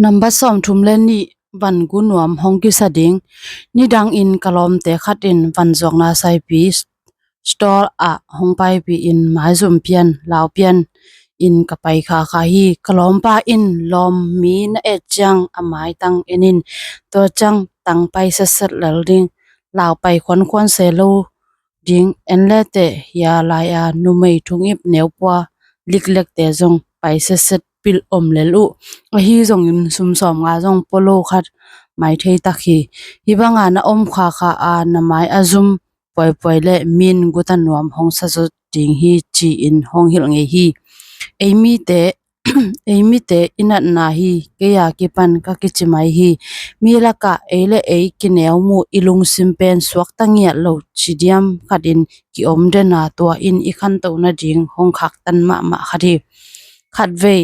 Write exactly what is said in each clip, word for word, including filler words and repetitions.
Nambat sawmthum le nih, van gu nuam hong kisa ding. Nidangin ka lawmte khat in vanzuakna saipi stall ah hong paipih in maizum pian, lau pian in ka pai khakha hi. Ka lawmpa in lawm mi na et ciang a maitang en in, tua ciang tang pai setset lel ding, lau pai khuankhuan se lo ding, en leteh hia lai-a numei thungip neupua liklekte zong pai setset pilh om lel uh. Ahi zongin sum sawmnga zong pua lo khat mai thei tak hi. Hih banga na om khakha a na mai a zum puaipuai le min guta nuam hong sa zo ding hi, ci-in hong hilh ngei hi. Ei mite, ei mite i natna hi, kei a kipan ka kici mai hi. Mi lakah ei le ei kineu mu i lungsim pen suakta ngiat lo ci diam khatin ki-om dena, tua in i khantoh nading hong khaktan mahmah khat hi. Khatvei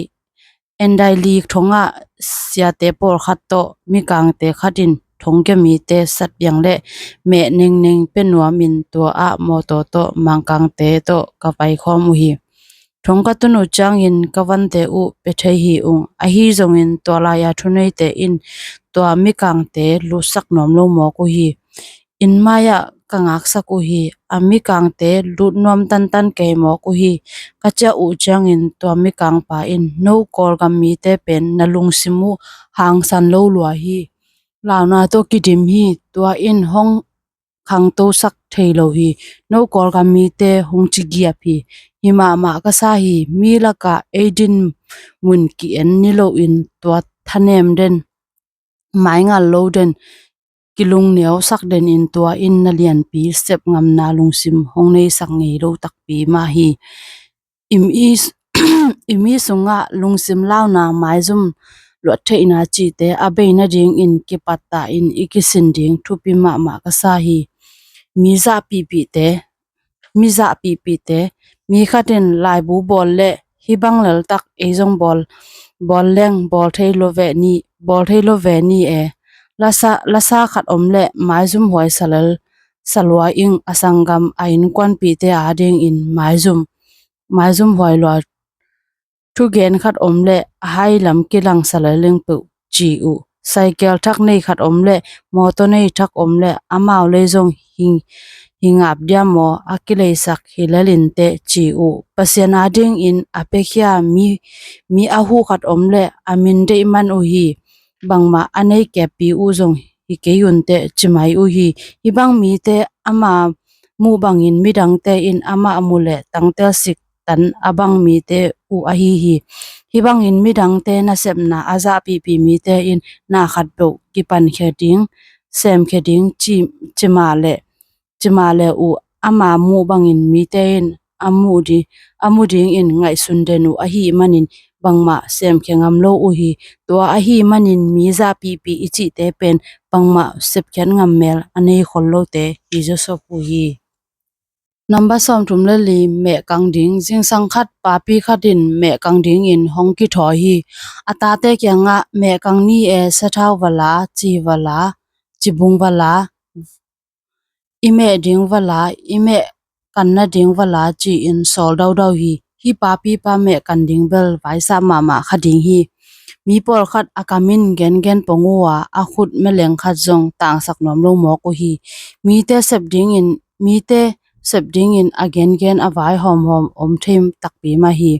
Endaili thongah siate pawlkhat tawh mikangte khat in thongkia mite satpiang le meh nengneng pia nuamin tua ah mawtaw tawh mangkangte tawh ka paikhawm uh hi. Thong ka tun uh ciangin ka vante uh pia thei hi ung. Ahi zongin tua lai-a thuneite in tua mikangte lutsak nuam lo mawk uh hi. Inn mai-ah ka ngaksak uh hi. A mikangte lut nuam tantan kei mawk uh hi. Ka ciah uh ciangin tua mikangpa in, "No Kawlgam mite pen na lungsim uh hangsan lo lua hi. Launa tawh kidim hi. Tua in hong khangtosak thei lo hi. No Kawlgam mite hong ci giap hi. Hi mahmah ka sa hi. Mi lakah ei din mun ki-en ni loin tua thanem den, maingal lo den, kilungneusak den in tua in na lianpi sep ngamna lungsim hong neisak ngei lo takpi mah hi. I mi, i mi sungah lungsim launa maizum luat theihna cihte a bei nadingin kipatta in i kisin ding thupi mahmah ka sa hi. Mi zahpihpihte, mi zahpihpihte, mi khat in laibu bawl le hih bang leltak ei zong bawl, bawl leng bawl thei lo ve ni, bawl thei lo ve ni e. Lasa, lasa khat om le maizum huai sa lel sa lua ing, a sanggam a innkuanpihte adingin maizum, maizum huai lua. Thugen khat om le a hai lam kilangsa lel ing peuh," ci uh. "Saikel thak nei khat om le mawtaw nei thak om le amau lei zong hi, hi ngap diam maw, a kileisak hi lel inteh," ci uh. "Pasian adingin a piakhia mi, mi a huh khat om le a min deih man uh hi. Bangmah a nei keppi uh zong hi kei unteh," ci mai uh hi. Hih bang mite ama muh bangin midangte in amah mu le tangtel sik tan a bang mite uh ahi hi. Hih bangin midangte nasepna a zahpihpih mite in na khat beuh kipankhia ding, semkhia ding ci, ci mah le, ci mah le uh ama muh bangin mite in a muh di, a muh dingin ngaihsun den uh ahih manin bangmah semkhia ngam lo uh hi. Tua ahih manin mi zahpihpih i cihte pen bangmah sepkhiat ngam mel a nei khol lote hi zawsop uh hi. Nambat sawmthum le li, mehkang ding. Zingsang khat papi khat in mehkang dingin hong kithawi hi. A tate kiangah, "Mehkang ni e, sathau va la, ci va la, cibung va la, i meh ding va la, i meh kan nading va la," ci-in sawl daudau hi. Hih papipa meh kan ding bel vaisah mahmah kha ding hi. Mi pawlkhat a kam in gengen pong uh a, a khut meleng khat zong tangsak nuam lo mawk uh hi. Mite sep dingin, mite sep dingin a gengen a vai hawmhawm om thei takpi mah hi.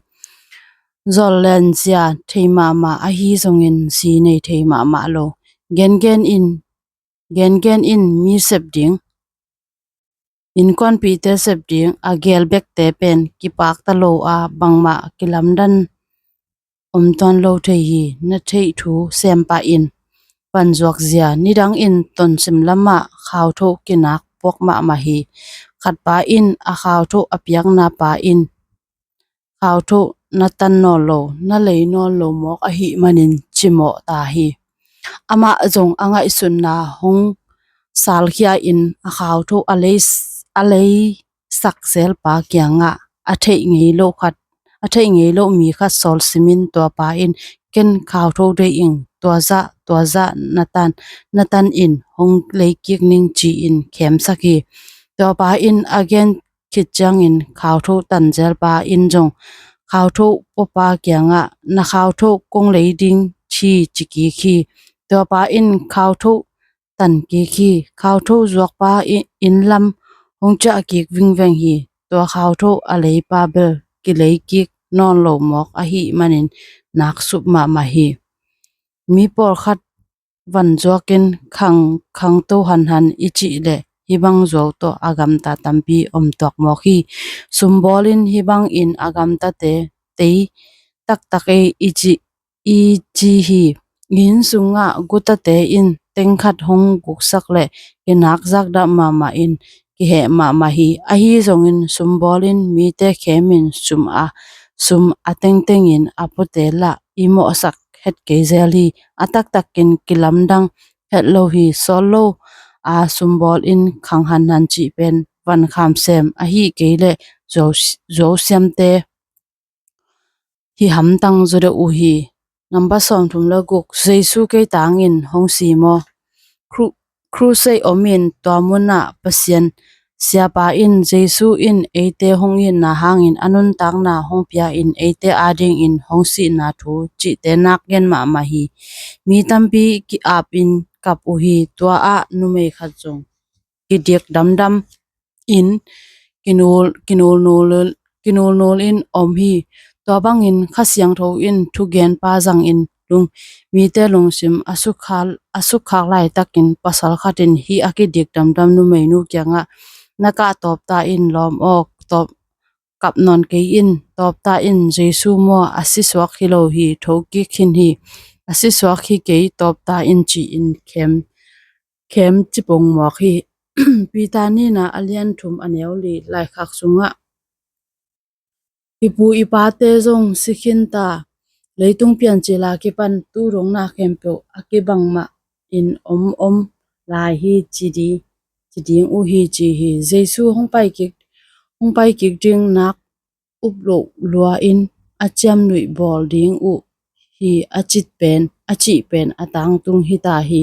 Zol len zia thei mahmah ahi zongin zi nei thei mahmah lo. Gengen in, gengen in mi sep ding, innkuanpihte sep ding a geel bekte pen kipakta lo a, bangmah kilamdan om tawn lo thei hi. Na theih thu sem pah in. Vanzuak zia. Nidangin tonsim lamah khauthoh kinak puak mahmah hi. Khatpa in a khauthoh a piaknapa in, "Khauthoh na tan nawn lo, na lei nawn lo mawk ahih manin cimawh ta hi." Amah zong a ngaihsutna hong salkhia in a khauthoh a lei, a leisak selpa kiangah, "A theih ngei lo khat, a theih ngei lo mi khat sawl simin tuapa in, 'Ken khauthoh deih ing, tua zah, tua zah na tan, na tan in hong leikik ning,' ci-in khemsak hi." Tuapa in a gen khit ciangin khauthoh tanzelpa in zong khauthoh puapa kiangah, "Na khauthoh kong lei ding thi ci kik hi. Tuapa in khauthoh tan kik hi. Khauthoh zuakpa inn lam hong ciah kik vingveng hi. Tua khauthoh a leipa bel kilei kik nawn lo mawk ahih manin naksup mahmah hi. Mi pawlkhat van zuakin khang khangto hanhan i cih leh hih bang zuau tawh a gamta tampi om tuak mawk hi. Sumbawl in hih bangin a gamtate tei taktak ei i cih i ci hi. Inn sungah gutate in tengkhat hong guksak leh kinak zakdah mahmah in kiheh mahmah hi. Ahi zongin sumbawl in mite khemin sum a sum a tengtengin a puate lah i mawhsak het kei zel hi. A taktakin kilamdang het lo hi. Sawt lo a sumbawl in khang hanhan cih pen van khamsem ahi kei leh zuau zuau siamte hi hamtang zaw deuh uh hi. Namba sawmthum le guk. Jesu kei tangin hong si maw? Kru- Crusade om in tua munah Pasian siapa in Jesu in eite hong itna hangin a nuntakna hong pia in eite adingin hong sihna thu cihte nak gen mahmah hi. Mi tampi ki-ap in kap uh hi. Tua ah numei khat zong kidik damdam in kinul kinulnul kinulnul in om hi. Tua bangin Kha Siangtho in thugenpa zangin lung mite lungsim a sukkhak a sukkhak laitakin pasal khat in hih a kidik damdam numeinu kiangah, na kah tawpta in lawm aw, tawp kap nawn kei in. Tawpta in. Jesu maw? A sisuak hi lo hi. Thokik khin hi. A sisuak hi kei. Tawpta in ci-in khem khem cipong mawk hi. Peter nihna a lian thum a neu li. Laikhak sungah i pu i pate zong si khin ta, leitung piancil a kipan tu dongna khempeuh a kibang mah in om om lai hi ci ding, ci ding uh hi ci hi. Jesu hong pai kik hong pai kik ding nak up loh lua in a ciamnuih bawl ding uh hi a cih pen a cih pen a tangtung hi ta hi.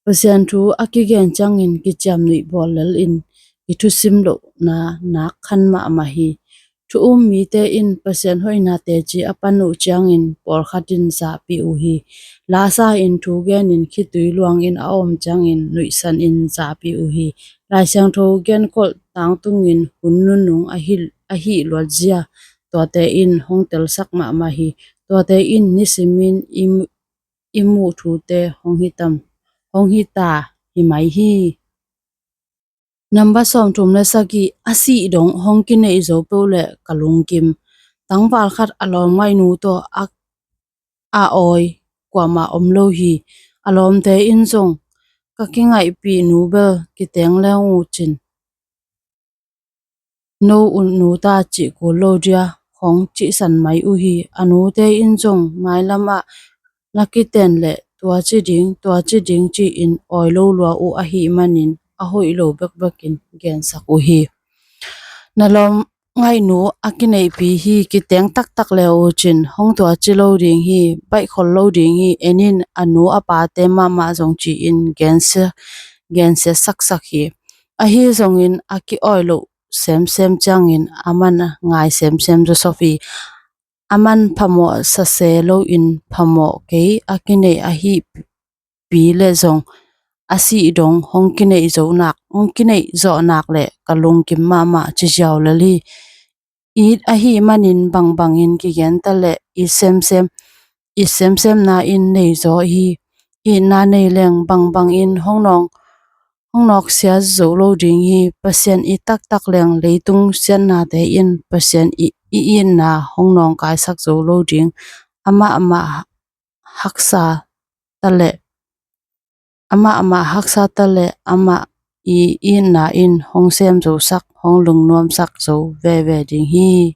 Pasian thu a kigen ciangin kiciamnuih bawl lel in i thusim lohna nak khan mahmah hi. Thu um mite in Pasian hoihna teci a pan uh ciangin pawlkhat in zahpih uh hi. Lasa in thu genin khitui luangin a om ciangin nuihsan in zahpih uh hi. Lai Siangtho genkolh tangtungin hun nunung a hi a hih luatzia tuate in hong telsak mahmah hi. Tuate in nisimin i mu- i muh thute hong hi tam hong hi ta hi mai hi. Namba sawmthum le sagih. A sih dong hong kineih zo peuh leh ka lungkim. Tangval khat a lawmngaihnu tawh a a awi kuamah om lo hi. A lawmte in zong ka kingaihpih nu bel kiteng leng uh cin no uh nu ta cih kul lo dia khong cihsan mai uh hi. A nute in zong mailamah na kiten leh tua ci ding tua ci ding ci-in awi lo lua uh ahih manin a hoih lo bekbekin gensak uh hi. Na lawm ngaihnu a kineihpi hi. Kiteng taktak le uh cin hong tua ci lo ding hi. Baihkhol lo ding hi. En in a nu a pate mahmah zong ci-in gensia gensia saksak hi. Ahi zongin a ki-awi loh semsem ciangin a man ngai semsem zawsop hi. A man phamawh sase loin phamawh kei a kineih ahi pi le zong a sih dong hong kineih zonak hong kineih zawhnak le ka lungkim mahmah ci ziau lel hi. It ahih manin bangbangin kigen ta le it semsem it semsemna in nei zaw hi. Itna nei leng bangbangin hong nawng hong nawksia zo lo ding hi. Pasian it taktak leng leitung siatnate in Pasian i itna hong nawngkaisak zo lo ding. Amah amah haksa ta le amah amah haksa ta le amah i itna in hong sem zosak hong lungnuamsak zo veve ding hi.